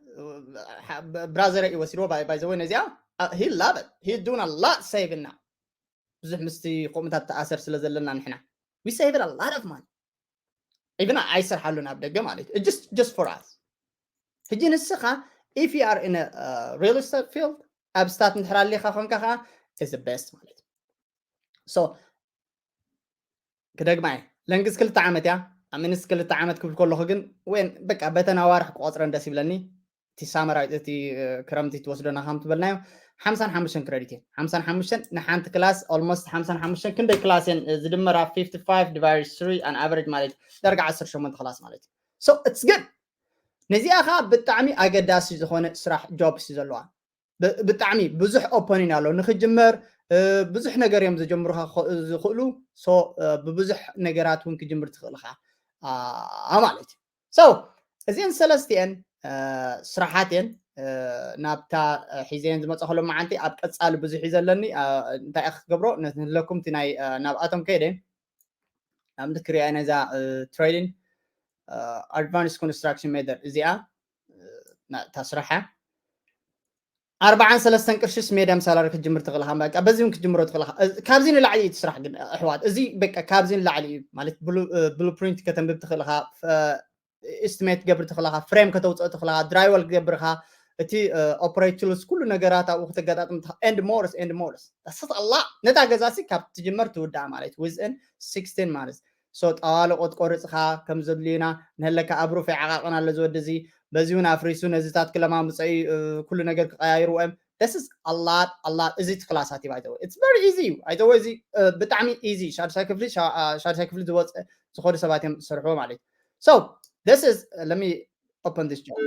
brother እዩ ወሲድዎ። By the way ነዚኣ he love it, he doing a lot saving now. ብዙሕ ምስቲ ከምኡታት ተኣሰር ስለ ዘለና ንሕና we save a lot of money. Even ኣይሰርሓሉን ኣብ ደገ ማለት እዩ። Just just for us. ሕጂ ንስኻ if you are in a real estate field ኣብ stat እንድሕር ኣሊኻ ኮንካ ከዓ is the best ማለት እዩ። So ክደግማ እየ። ለንግስ ክልተ ዓመት እያ። ኣምንስ ክልተ ዓመት ክብል ከለኹ ግን ወይን በቃ በተን ኣዋርሕ ክቆፅረን ደስ ይብለኒ። እቲ ሳመር እቲ ክረምቲ ትወስዶና ከም ትበልናዮ ሓምሳን ሓሙሽተን credit እየን። ሓምሳን ሓሙሽተን ንሓንቲ ክላስ almost ሓምሳን ሓሙሽተን ክንደይ ክላስ እየን ዝድመራ fifty five divided three an average ማለት ደረጃ ዓሰርተ ሸሞንተ ክላስ ማለት እዩ። So it's good። ነዚኣ ከዓ ብጣዕሚ ኣገዳሲ ዝኾነ ስራሕ ጆብስ እዩ ዘለዋ። ብጣዕሚ ብዙሕ opening ኣሎ ንክጅመር፣ ብዙሕ ነገር እዮም ዝጀምሩካ ዝኽእሉ። So ብብዙሕ ነገራት እውን ክጅምር ትኽእል ኢኻ ማለት እዩ። So እዚአን ሰለስቲአን ስራሓት እየን ናብታ ሒዘየን ዝመፀ ከሎ መዓንቲ ኣብ ቀፃሊ ብዙሕ እዩ ዘለኒ። እንታይ ክትገብሮ ንህለኩም እቲ ናይ ናብኣቶም ከይደ ኣብቲ ክሪኣ ነዛ trading advanced construction method እዚኣ እታ ስራሓ ኣርባዓን ሰለስተን ቅርሽስ medium salary ክትጅምር ትኽእል ኢኻ። በቃ በዚ እውን ክትጅምሮ ትኽእል ኢኻ። ካብዚ ንላዕሊ እዩ እቲ ስራሕ ግን ኣሕዋት፣ እዚ በቃ ካብዚ ንላዕሊ እዩ ማለት blueprint ከተንብብ ትኽእል ኢኻ፣ estimate ትገብር ትኽእል ኢኻ፣ frame ከተውፅእ ትኽእል ኢኻ፣ drywall ክትገብር ኢኻ፣ እቲ operate tools ኩሉ ነገራት ኣብኡ ክተገጣጥም and more and more። That's a lot። ነታ ገዛ ሲ ካብ ትጅመር ትውዳእ ማለት within sixteen months። So ጠዋልቆ ትቆርፅኻ ከም ዘድልዩና ንህለካ ኣብ ሩፍ ዓቃቅን ኣሎ ዝወዲ እዚ በዚ እውን ኣፍሪሱ ነዚታት ክለማምፀ እዩ። ኩሉ ነገር ክቀያይርዎ እዮም። This is a lot, a lot። እዚ እቲ ክላሳት እዩ ባይተወ it's very easy እዩ ኣይተወ እዚ ብጣዕሚ easy ሻድሻይ ክፍሊ ሻድሻይ ክፍሊ ዝወፀ ዝኸዱ ሰባት እዮም ዝሰርሕዎ ማለት እዩ። So this is let me open this job።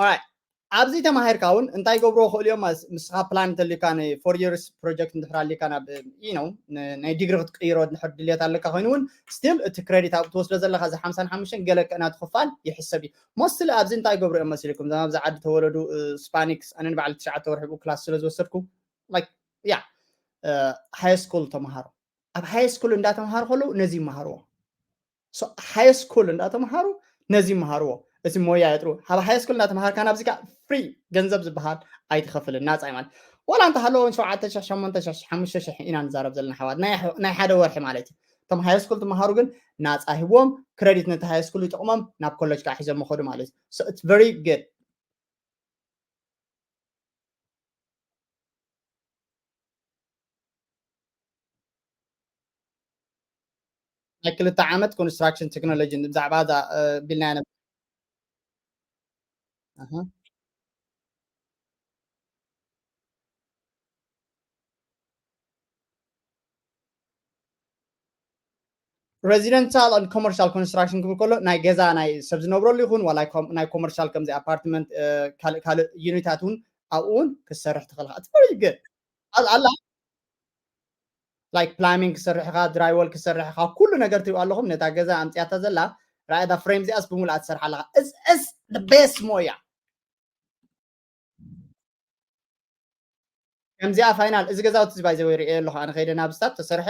Alright ኣብዚ ተማሂርካ እውን እንታይ ገብርዎ ክእሉ እዮም? ምስኻ plan እንተሊካ ን four years project እንድሕር ኣሊካ ናብ you know ናይ ዲግሪ ክትቅይሮ እንድሕር ድልየት ኣለካ ኮይኑ እውን still እቲ credit ኣብ ትወስዶ ዘለካ እዚ ሓምሳን ሓሙሽተን ገለ ናቱ ክፋል ይሕሰብ እዩ። Mostly ኣብዚ እንታይ ገብሩ እዮም መሲልኩም? እዞም ኣብዚ ዓዲ ተወለዱ Hispanics ኣነ ንባዕሊ ትሽዓተ ወርሒ ብኡ class ስለ ዝወሰድኩ like yeah high school ተምሃሮ ኣብ high school እንዳተምሃሩ ከለዉ ነዚ ይመሃርዎ። High school እንዳተምሃሩ ነዚ ይመሃርዎ። እዚ ሞያ የጥሩ ኣብ high school እንዳተምሃርካ ናብዚ ከዓ free ገንዘብ ዝበሃል ኣይትኸፍልን ናፃ እዩ ማለት ዋላ እንተሃለዎ ሸውዓተ ሽሕ ሸሞንተ ሽሕ ሓሙሽተ ሽሕ ኢና ንዛረብ ዘለና ኣሕዋት ናይ ሓደ ወርሒ ማለት እዩ። እቶም high school ትምሃሩ ግን ናፃ ሂብዎም credit ነቲ high school ይጠቕሞም ናብ college ከዓ ሒዞም መኸዱ ማለት እዩ። So it's very good። ናይ ክልተ ዓመት construction technology ብዛዕባ እዛ ቢልና residential and commercial construction ክብል ከሎ ናይ ገዛ ናይ ሰብ ዝነብረሉ ይኹን ዋላ ናይ commercial ከምዚ apartment ካልእ ካልእ unitታት እውን ኣብኡ እውን ክትሰርሕ ትኽእል ኢኻ። It's very good። ኣላ like plumbing ክሰርሕ ኢኻ፣ drywall ክሰርሕ ኢኻ፣ ኩሉ ነገር ትሪኡ ኣለኹም። ነታ ገዛ ኣምፅያታ ዘላ ራእዳ frame እዚኣስ ብምሉኣ ትሰርሓ ኣለኻ። It's the best ሞያ። ከምዚኣ final እዚ ገዛውቲ እዚ by the way ርእየ ኣለኹ ኣነ ከይደ ናብ ስታት ተሰርሐ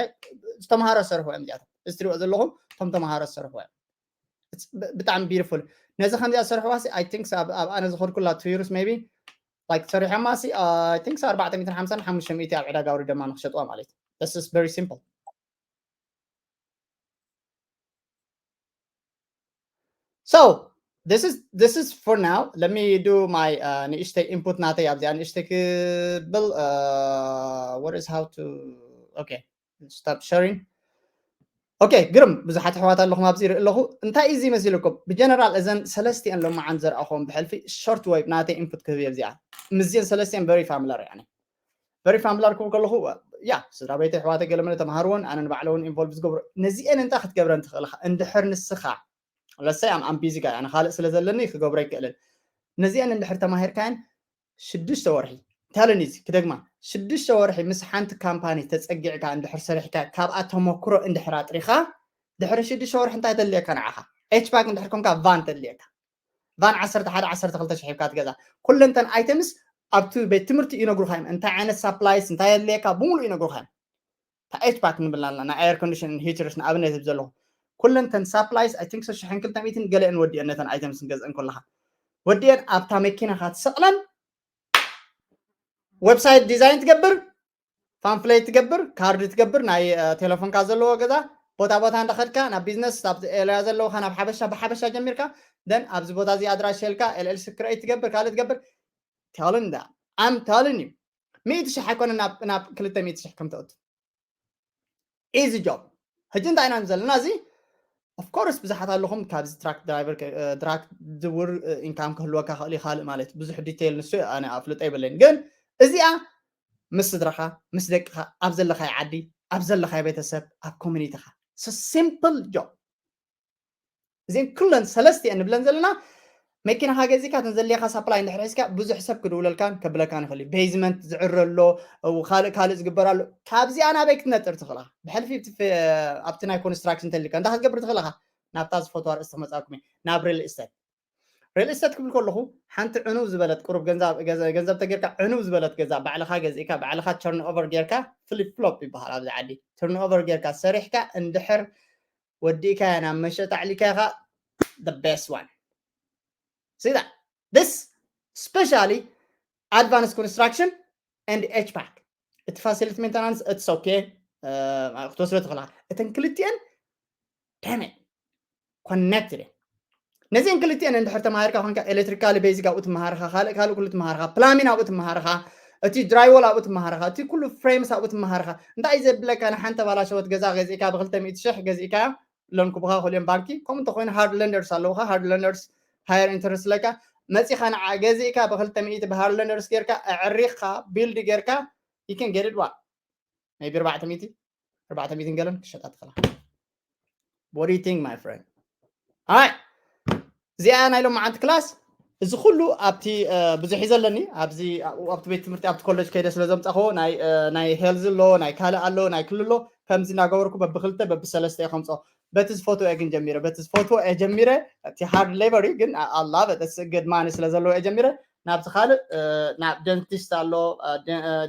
ዝተምሃሮ ዝሰርሕዎ እዮም እዚኣቶም እዚ ትሪኦ ዘለኹም እቶም ተምሃሮ ዝሰርሕዎ እዮም። ብጣዕሚ beautiful ነዚ ከምዚኣ ዝሰርሕዋ ሲ I think ኣብ ኣነ ዝኸድኩላ two years maybe like ሰሪሖማ ሲ I think ኣርባዕተ ሚእትን ሓምሳን ሓሙሽተ ሚእቲ ኣብ ዕዳጋ ኣውሪዶማ ንክሸጥዋ ማለት እዩ። This is very simple። So this is this is for now. Let me do my uh, ንእሽተይ input ናተይ ኣብዚኣ ንእሽተይ ክብል uh, what is how to okay stop sharing. Okay ግርም ብዙሓት ኣሕዋት ኣለኹም ኣብዚ ርኢ ኣለኹ። እንታይ እዩ እዚ መሲልኩም? ብጀነራል እዘን ሰለስቲአን ሎማዓንቲ ዘርኣኹም ብሕልፊ short wave ናተይ input ክህብ እየ ኣብዚኣ። ምስዚአን ሰለስቲአን very familiar ያኒ very familiar ክብል ከለኹ ያ ስድራ ቤተይ ኣሕዋተይ ገለ መለ ተምሃርዎን ኣነ ንባዕለ እውን involve ዝገብሮ ነዚአን እንታይ ክትገብረን ትኽእል ኢኻ እንድሕር ንስኻ let's say I'm busy guy ኣነ ካልእ ስለ ዘለኒ ክገብሮ ኣይክእልን። ነዚአን እንድሕር ተማሂርካየን ሽዱሽተ ወርሒ telling you ክደግማ ሽዱሽተ ወርሒ ምስ ሓንቲ ካምፓኒ ተፀጊዕካ እንድሕር ሰሪሕካ ካብኣ ተመክሮ እንድሕር ኣጥሪኻ ድሕሪ ሽዱሽተ ወርሒ እንታይ ተድልየካ ንዓኻ? HVAC እንድሕር ኮንካ ቫን ተድልየካ ቫን ዓሰርተ ሓደ ዓሰርተ ክልተ ሽሕ ሂብካ ትገዛ። ኩለንተን items ኣብቲ ቤት ትምህርቲ ይነግሩኻ እዮም። እንታይ ዓይነት supplies እንታይ የድልየካ ብምሉእ ይነግሩኻ እዮም። እታ HVAC ንብል ኣለና ናይ air condition heaters ንኣብነት እብ ዘለኹ ኩለንተን supplies I think ሽሕን ክልተ ሚእትን ገለአን ወዲአን ነተን items ንገዝአን ከለኻ ወዲአን ኣብታ መኪናኻ ትሰቕለን website design ትገብር pamphlet ትገብር card ትገብር ናይ ቴሌፎንካ ዘለዎ ገዛ ቦታ ቦታ እንዳኸድካ ናብ ቢዝነስ ኣብ ኤልያ ዘለውካ ናብ ሓበሻ ብሓበሻ ጀሚርካ then ኣብዚ ቦታ እዚ ኣድራሻ ኢልካ LLC create ትገብር ካልእ ትገብር telling that I'm telling you ሚእቲ ሽሕ ኣይኮነ ናብ ክልተ ሚእቲ ሽሕ ከም ተእቱ easy job። ሕጂ እንታይ ኢና ዘለና እዚ of course ብዙሓት ኣለኹም ካብዚ truck driver truck ዝውር income ክህልወካ ክእል ካልእ ማለት ብዙሕ detail ንሱ ኣነ ኣፍልጦ የብለይን ግን እዚኣ ምስ ስድራኻ ምስ ደቅኻ ኣብ ዘለኻይ ዓዲ ኣብ ዘለኻይ ቤተሰብ ኣብ community ኻ simple job እዚን ኩለን ሰለስቲአን ንብለን ዘለና መኪናኻ ገዚእካ እተን ዘድልየካ supply እንድሕር ሒዝካ ብዙሕ ሰብ ክድውለልካን ከብለካን ይኽእል እዩ basement ዝዕረ ኣሎ ካልእ ካልእ ዝግበር ኣሎ ካብዚኣ ናበይ ክትነጥር ትኽእልኻ ብሕልፊ ኣብቲ ናይ construction ተልካ እንታይ ክትገብር ትኽእልኻ ናብታ ዝፈትዋ ርእሲ ክመፃኩም እዩ ናብ real estate real estate ክብል ከለኹ ሓንቲ ዕኑብ ዝበለት ቁሩብ ገንዘብ ተጌርካ ዕኑብ ዝበለት ገዛ ባዕልኻ ገዚእካ ባዕልኻ turn over ጌርካ flip flop ይበሃል ኣብዚ ዓዲ turn over ጌርካ ሰሪሕካ እንድሕር ወዲእካያ ናብ መሸጣ ኣዕሊካያ ኻ the best one see that this specially advanced construction and HVAC እቲ facility maintenance it's okay ክትወስዶ ትኽእላ እተን ክልቲአን ደመ connected ነዚአን ክልቲአን እንድሕር ተማሃርካ ኮንካ electrical basic ኣብኡ ትመሃርኻ ካልእ ካልእ ኩሉ ትመሃርኻ plumbing ኣብኡ ትመሃርኻ እቲ drywall ኣብኡ ትመሃርኻ እቲ ኩሉ frames ኣብኡ ትመሃርኻ እንታይ እዩ ዘብለካ ንሓንቲ ባላሸወት ገዛ ገዚእካ ብክልተ ሚእቲ ሽሕ ገዚእካ loan ክቡኻ ክልኦም ባንኪ ከምኡ እንተኮይኑ hard lenders ኣለውኻ hard lenders higher interest ለካ መፂኻ ንዓ ገዚእካ ብክልተ ሚእቲ ብ hard lenders ጌርካ ኣዕሪኽካ build ጌርካ you can get it what maybe ኣርባዕተ ሚእቲ ኣርባዕተ ሚእቲ ገለን ክሸጣ ትኽእላ what do you think my friend ኣይ እዚኣ ናይ ሎማዓንቲ class እዚ ኩሉ ኣብቲ ብዙሕ እዩ ዘለኒ ኣብዚ ኣብቲ ቤት ትምህርቲ ኣብቲ ኮሌጅ ከይደ ስለ ዘምፃኽዎ ናይ health ኣሎ ናይ ካልእ ኣሎ ናይ ክሉ ኣሎ ከምዚ እናገበርኩ በብክልተ በብሰለስተ እየ ከምፅኦ በቲ ዝፈትዎ እየ ግን ጀሚረ በቲ ዝፈትዎ እየ ጀሚረ እቲ hard labour እዩ ግን ኣላ good money ስለ ዘለዎ እየ ጀሚረ ናብቲ ካልእ ናብ dentist ኣሎ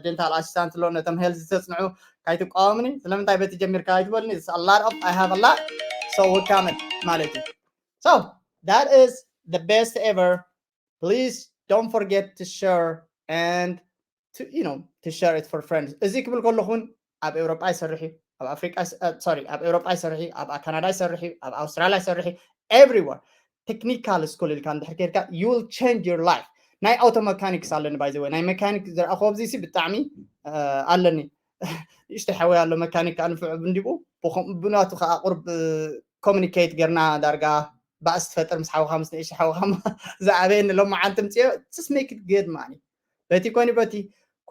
dental assistant ኣሎ ነቶም health ዝተፅንዑ ካይትቃወምኒ ስለምንታይ በቲ ጀሚርካ ኣይትበልኒ a lot of I have a lot so ውካመን ማለት እዩ so that is the best ever please don't forget to share and to you know to share it for friends እዚ ክብል ከለኹን ኣብ ኤውሮጳ ይሰርሕ እዩ ኣብ ኣፍሪቃ sorry ኣብ ኤውሮጳ ይሰርሕ እዩ ኣብ ካናዳ ይሰርሕ እዩ ኣብ ኣውስትራልያ ይሰርሕ እዩ everywhere technical school ኢልካ እንድሕር ከድካ you will change your life ናይ auto mechanics ኣለኒ by the way ናይ mechanic ዝረኣኹ ኣብዚ ሲ ብጣዕሚ ኣለኒ ንእሽተይ ሓወይ ኣሎ mechanic ኣንፍዑ እንዲኡ ብናቱ ከዓ ቁርብ communicate ጌርና ዳርጋ ባእስ ትፈጥር ምስ ሓውኻ ምስ ንእሽተይ ሓውኻ ዝዓበየኒ ሎማዓንቲ ምፅዮ just make it good money በቲ ኮኒ በቲ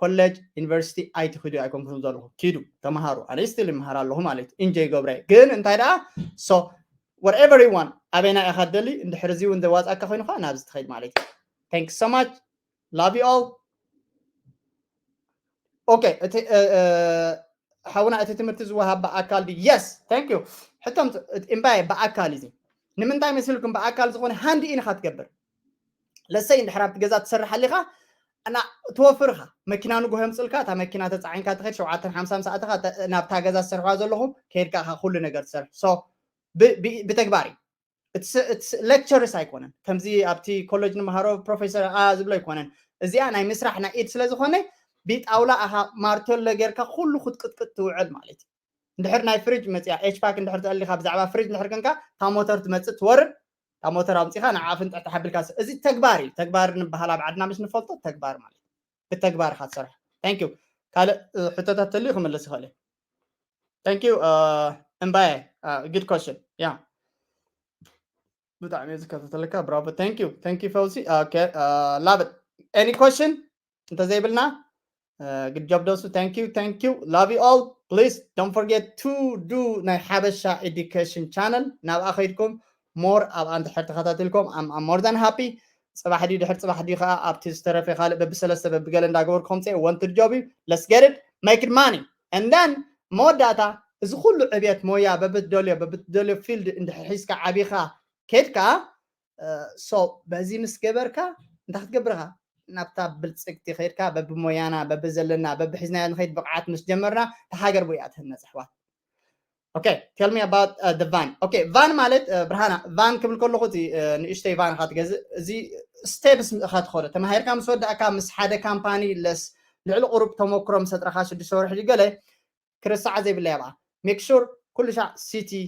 ኮሌጅ ዩኒቨርሲቲ ኣይትኽዱ ኣይኮንኩም ዘለኹ ኪዱ ተምሃሩ ኣነ still ይምሃር ኣለኹ ማለት እዩ enjoy ገብረ ግን እንታይ ደኣ so whatever you want ኣበይና ኢኻ ደሊ እንድሕር እዚ እውን ዘዋፃካ ኮይኑ ከዓ ናብዚ ትኸይድ ማለት እዩ thank you so much love you all okay እቲ ሓውና እቲ ትምህርቲ ዝወሃብ ብኣካል ድዩ yes thank you ሕቶም እምባየ ብኣካል እዚ ንምንታይ መሲልኩም ብኣካል ዝኾነ hand in ኢኻ ትገብር ለሰይ እንድሕር ኣብቲ ገዛ ትሰርሕ ኣሊኻ እና ትወፍር ኢኻ መኪና ንጎሆ የምፅልካ እታ መኪና ተፃዒንካ ትኸድ ሸውዓተን ሓምሳን ሰዓት ኢኻ ናብታ ገዛ ዝሰርሕዋ ዘለኹም ከይድካ ኢኻ ኩሉ ነገር ትሰርሕ so ብተግባር እዩ lectures ኣይኮነን ከምዚ ኣብቲ ኮሌጅ ንምሃሮ ፕሮፌሰር ዝብሎ ኣይኮነን እዚኣ ናይ ምስራሕ ናይ ኢድ ስለዝኾነ ብጣውላ ኣኻ ማርተሎ ጌርካ ኩሉ ክትቅጥቅጥ ትውዕል ማለት እዩ እንድሕር ናይ ፍሪጅ መፅያ ኤችፓክ እንድሕር ተእሊኻ ብዛዕባ ፍሪጅ እንድሕር ከንካ እታ ሞተር ትመፅእ ትወርድ ካብ ሞተር ኣምፂኻ ንዓ ፍንጥሕ ተሓቢልካ እዚ ተግባር እዩ። ተግባር ንበሃል ኣብ ዓድና ምስ ንፈልጦ ተግባር ማለት ብተግባር ኢኻ ትሰርሖ። Thank you። ካልእ ሕቶታት ተልዩ ክምልስ ይኽእል። Thank you እምባየ። Good question። Yeah ብጣዕሚ እየ ዝከታተለካ። Bravo። Thank you። Thank you ፈውሲ። Okay love it። Any question እንተዘይብልና good job ደሱ። Thank you። Thank you። Love you all። Please don't forget to do ናይ ሓበሻ education channel ናብኣ ከይድኩም more ኣብኣ እንድሕር ተኸታቲልኩም I'm more than happy። ፅባሕ ድዩ ድሕር ፅባሕ ድዩ ከዓ ኣብቲ ዝተረፈ ካልእ በብሰለስተ በብገለ እንዳገበርኩ ከምፅእ wanted job እዩ። Let's get it make it money and then መወዳእታ እዚ ኩሉ ዕብየት ሞያ በብትደልዮ በብትደልዮ field እንድሕር ሒዝካ ዓቢኻ ከድካ so በዚ ምስ ገበርካ እንታይ ክትገብር ኢኻ? ናብታ ብልፅግቲ ከድካ በብሞያና በብዘለና በብሒዝናዮ ንኸይድ ብቕዓት ምስ ጀመርና እታ ሃገር ብኡ እያ ትህነፅ ኣሕዋት። Okay tell me about the van። Okay van ማለት ብርሃና van ክብል ከለኹ እቲ ንእሽተይ van ኢኻ ትገዝእ። እዚ steps ኢኻ ትኸዶ። ተማሂርካ ምስ ወዳእካ ምስ ሓደ ካምፓኒ ለስ ልዕሊ ቁሩብ ተመክሮ ምስ ኣጥረኻ ሽዱሽተ ወርሒ ድዩ ገለ ክርስዓ ዘይብላ እያ። Make sure ኩሉ ሻዕ city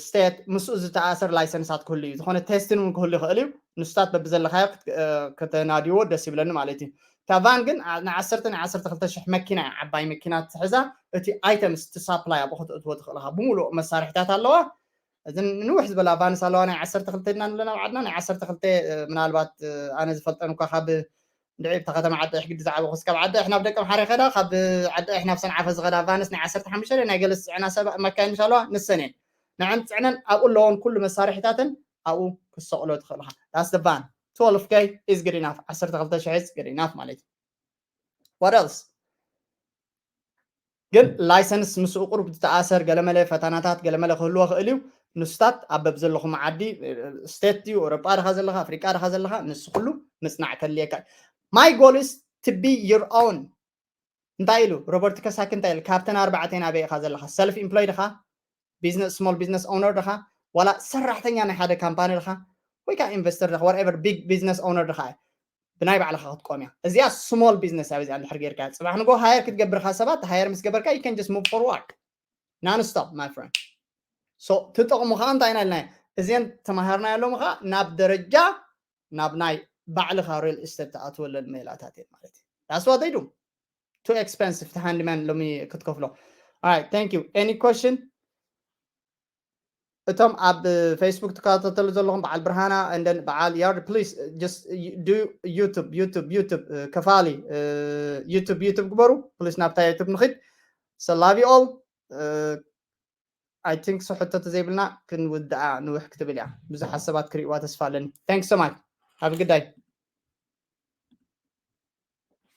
state ምስኡ ዝተኣሰር license ኣት ክህሉ እዩ። ዝኾነ testing እውን ክህሉ ይኽእል እዩ። ንሱታት በብዘለኻዮ ከተናድይዎ ደስ ይብለኒ ማለት እዩ። እታ van ግን ንዓሰርተ ንዓሰርተ ክልተ ሽሕ መኪና እያ። ዓባይ መኪና ትሕዛ እቲ items እቲ supply ኣብኡ ከተእትዎ ትኽእል ኢኻ። ብምሉእ መሳርሒታት ኣለዋ። እዘን ንውሕ ዝበላ vans ኣለዋ። ናይ ዓሰርተ ክልተ ኢና ንብለን ኣብ ዓድና ናይ ዓሰርተ ክልተ ምናልባት ኣነ ዝፈልጠን እኳ ካብ ድዒ ብታ ከተማ ዓዲ ኣሕ ግዲ ዝዓበኹስ ካብ ዓዲ ኣሕ ናብ ደቀምሓረ ይኸዳ ካብ ዓዲ ኣሕ ናብ ሰንዓፈ ዝኸዳ vans ናይ ዓሰርተ ሓሙሽተ ናይ ገለ ዝፅዕና ሰብ መካይን ምስ ኣለዋ ንሰን እየን ንዐን ፅዕነን ኣብኡ ኣለዎን ኩሉ መሳርሒታተን ኣብኡ ክሰቕሎ ትኽእል ኢኻ። That's the van። Twelve K is good enough። ዓሰርተ ክልተ ሽሕ is good enough ማለት እዩ። What else? ግን license ምስኡ ቁሩብ ዝተኣሰር ገለመለ ፈተናታት ገለመለ ክህልዎ ክእል እዩ። ንሱታት ኣብ በብ ዘለኹም ዓዲ state ድዩ ኣውሮጳ ድኻ ዘለኻ ኣፍሪቃ ድኻ ዘለኻ ንሱ ኩሉ ምፅናዕ ከድልየካ እዩ። My goal is to be your own። እንታይ ኢሉ ሮበርት ከሳኪ እንታይ ኢሉ ካብተን ኣርባዕተ ናበይ ኢኻ ዘለኻ self employed ድኻ business small business owner ድኻ ዋላ ሰራሕተኛ ናይ ሓደ ካምፓኒ ድኻ ወይ ከዓ investor ድኻ whatever big business owner ድኻ ብናይ ባዕልኻ ክትቆም እያ። እዚኣ small business እያ። እዚኣ እንድሕር ጌርካ ፅባሕ ንጎ hire ክትገብርካ ሰባት hire ምስ ገበርካ you can just move forward non stop my friend። So ትጠቕሙ ከዓ እንታይ ኢና ኢልና እዚን ተማሃርና ያሎም ከዓ ናብ ደረጃ ናብ ናይ ባዕልኻ real estate ትኣትወለን ሜላታት እየን ማለት እዩ። That's what they do። Too expensive to handyman ሎሚ ክትከፍሎ። Alright thank you። Any question? እቶም ኣብ Facebook ትከታተሉ ዘለኹም በዓል ብርሃና and then በዓል yard please just do YouTube YouTube YouTube ከፋሊ YouTube YouTube ግበሩ please ናብታ YouTube ንኽድ። So love you all። I think so ሕቶ ተዘይብልና ክንውድኣ ንውሕ ክትብል እያ። ብዙሓት ሰባት ክርእይዋ ተስፋ ኣለኒ። Thanks so much። Have a good day።